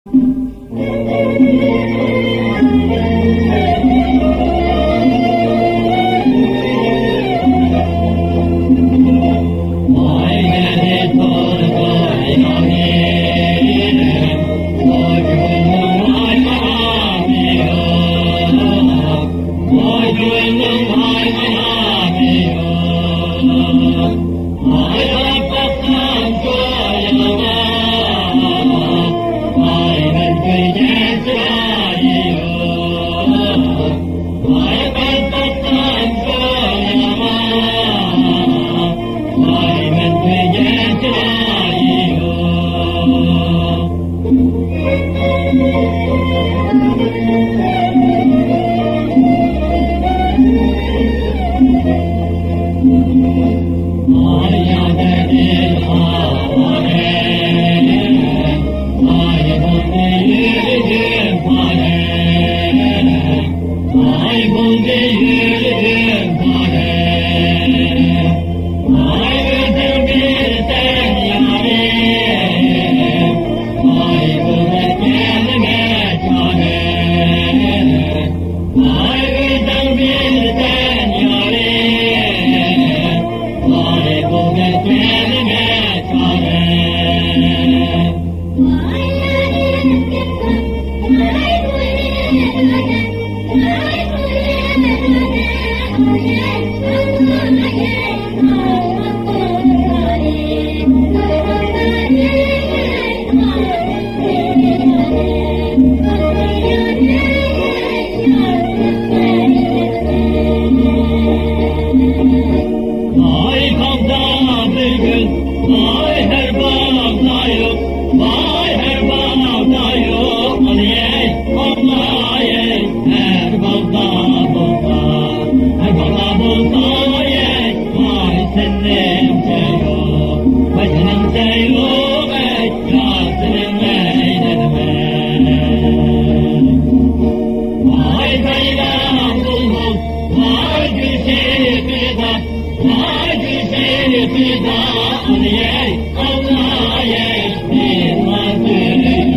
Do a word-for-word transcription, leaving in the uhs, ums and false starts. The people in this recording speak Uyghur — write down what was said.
ۋاي باغدا بىر گۈل، ۋاي ھەر باغدا يوق، ۋاي ھەر باغدا يوق، ئانىيەي، ئابلايەي، ھەر باغدا بولسا، ھەر باغدا بولسا، ئەي، ۋاي سېنىڭچە يوق، ۋاي سېنىڭچە يوق، ئەي، يا سېنىڭ ئەيلەنمەي. ۋاي بايرام بۇلبۇل، ۋاي گۈلشېھىدا، ۋاي گۈلشېھىدا، ئانىيەي، ئابلايەي، مېنىڭ ئارزۇيۇم.